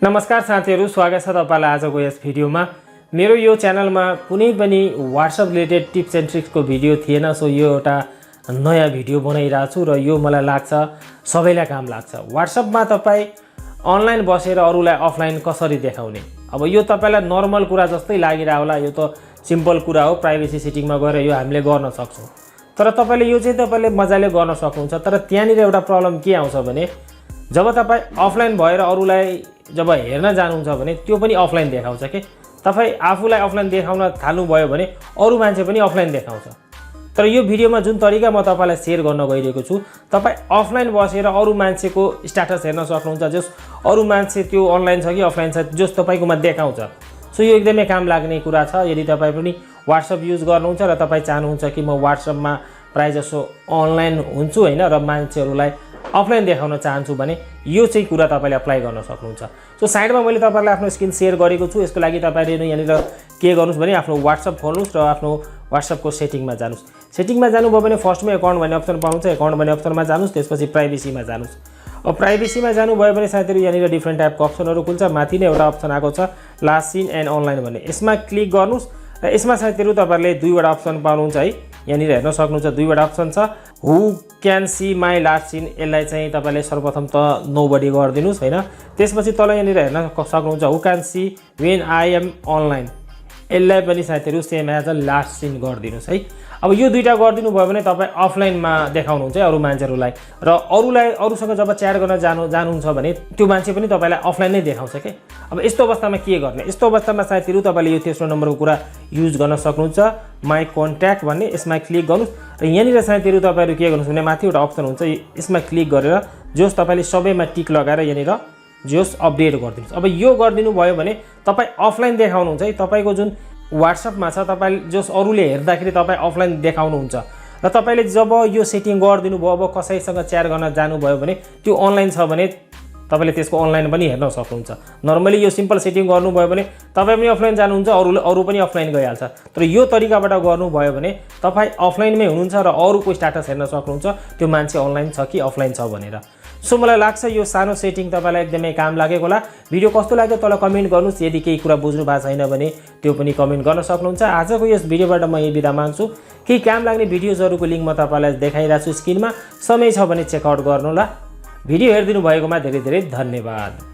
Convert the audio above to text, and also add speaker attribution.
Speaker 1: नमस्कार साथीहरु, स्वागत छ तपाईलाई आजको यस भिडियोमा। मेरो यो च्यानलमा कुनै पनि WhatsApp related tips and tricks को भिडियो थिएन, सो यो एउटा नयाँ भिडियो बनाइरा छु र यो मलाई लाग्छ सबैलाई काम लाग्छ। WhatsApp मा तपाई अनलाइन बसेर अरूलाई अफलाइन कसरी देखाउने। अब यो तपाईलाई नर्मल कुरा जस्तै लागिरा होला, यो त सिम्पल कुरा हो, प्राइभेसी सेटिङमा गएर यो हामीले गर्न सक्छौं। तर तपाईले यो चाहिँ तपाईले मजाले गर्न सक्नुहुन्छ। तर त्यहाँनिर एउटा प्रब्लम के आउँछ भने जब तपाई अफलाइन भएर अरूलाई जब हेर्न जानुहुन्छ भने त्यो पनि अफलाइन देखाउँछ के। तपाई आफूलाई अफलाइन देखाउन थाल्नु भयो भने अरू मान्छे पनि अफलाइन देखाउँछ। तर यो भिडियोमा जुन तरिका म तपाईलाई शेयर गर्न गइरहेको छु, तपाई अफलाइन बसेर अरू मान्छेको स्ट्याटस हेर्न सक्नुहुन्छ, जस अरू मान्छे त्यो अनलाइन छ कि अफलाइन छ जस तपाईकोमा देखाउँछ। सो यो एकदमै काम लाग्ने कुरा छ। यदि तपाई पनि WhatsApp युज गर्नुहुन्छ र तपाई चाहनुहुन्छ कि म WhatsApp मा प्राय जसो अनलाइन हुन्छु हैन र मान्छेहरुलाई अफलाइन देखाउन चाहन्छु भने यो चाहिँ कुरा तपाईले अप्लाई गर्न सक्नुहुन्छ। सो साइडमा मैले तपाईलाई आफ्नो स्क्रिन शेयर गरेको छु। यसको लागि तपाईले यहाँनिर के गर्नुस् भने आफ्नो WhatsApp खोल्नुस् र आफ्नो WhatsApp को सेटिङमा जानुस्। सेटिङमा जानुभयो भने फर्स्टमा अकाउन्ट भन्ने अप्सन पाउनुहुन्छ, अकाउन्ट भन्ने अप्सनमा जानुस्, त्यसपछि प्राइभेसीमा जानुस्। अब प्राइभेसीमा जानुभयो भने साथीहरु यहाँनिर डिफरेन्ट टाइपको अप्सनहरु खुल्छ। माथि नै एउटा अप्सन आएको छ लास्ट सिन एन्ड अनलाइन भन्ने, यसमा क्लिक गर्नुस् र यसमा साथीहरु तपाईहरुले दुईवटा अप्सन पाउनुहुन्छ है। यहाँनिर हेर्न सक्नुहुन्छ दुईवटा अप्सन छ, who can see my last seen, यसलाई चाहिँ तपाईले सर्वप्रथम त नोबडी गरिदिनुस् हैन। त्यसपछि तल यहाँनिर हेर्न सक्नुहुन्छ who can see when I am online, यसलाई पनि साथीहरु same as a last seen गरिदिनुस् है। अब यो दुईटा गरिदिनु भयो भने तपाई अफलाइनमा देखाउनुहुन्छ अरू मान्छेहरुलाई र अरूसँग जब च्याट गर्न जानुहुन्छ भने त्यो मान्छे पनि तपाईलाई अफलाइन नै देखाउँछ के। अब यस्तो अवस्थामा के गर्ने? यस्तो अवस्थामा साथीहरु तपाईले यो तेस्रो नम्बरको कुरा युज गर्न सक्नुहुन्छ, माई कन्ट्याक्ट भन्ने, यसमा क्लिक गर्नुस् र यहाँनिर साथीहरु तपाईहरु के गर्नुस् भने माथि एउटा अप्सन हुन्छ, यसमा क्लिक गरेर जोस तपाईले सबैमा टिक लगाएर यहाँनिर जोस अपडेट गरिदिनुस्। अब यो गरिदिनु भयो भने तपाई अफलाइन देखाउनुहुन्छ है। तपाईको जुन WhatsApp मा छ तपाईले जोस अरूले हेर्दाखेरि तपाई अफलाइन देखाउनुहुन्छ र तपाईले जब यो सेटिङ गरिदिनु भयो, अब कसैसँग च्याट गर्न जानु भयो भने त्यो अनलाइन छ भने तपाईले त्यसको अनलाइन पनि हेर्न सक्नुहुन्छ। नर्मली यो सिम्पल सेटिङ गर्नुभयो भने तपाई पनि अफलाइन जानुहुन्छ, अरू पनि अफलाइन गइहाल्छ। तर यो तरिकाबाट गर्नुभयो भने तपाई अफलाइनमै हुनुहुन्छ र अरूको स्ट्याटस हेर्न सक्नुहुन्छ त्यो मान्छे अनलाइन छ कि अफलाइन छ भनेर। सो मलाई लाग्छ यो सानो सेटिङ तपाईलाई एकदमै काम लागेको होला। भिडियो कस्तो लाग्यो तल कमेन्ट गर्नुस्। यदि केही कुरा बुझ्नु भएको छैन भने त्यो पनि कमेन्ट गर्न सक्नुहुन्छ। आजको यस भिडियोबाट म यही बिदा माग्छु। केही काम लाग्ने भिडियोजहरुको लिंक म तपाईलाई देखाइराछु स्क्रिनमा, समय छ भने चेकआउट गर्नु होला। भिडियो हेरिदिनु भएकोमा धेरै धेरै धन्यवाद।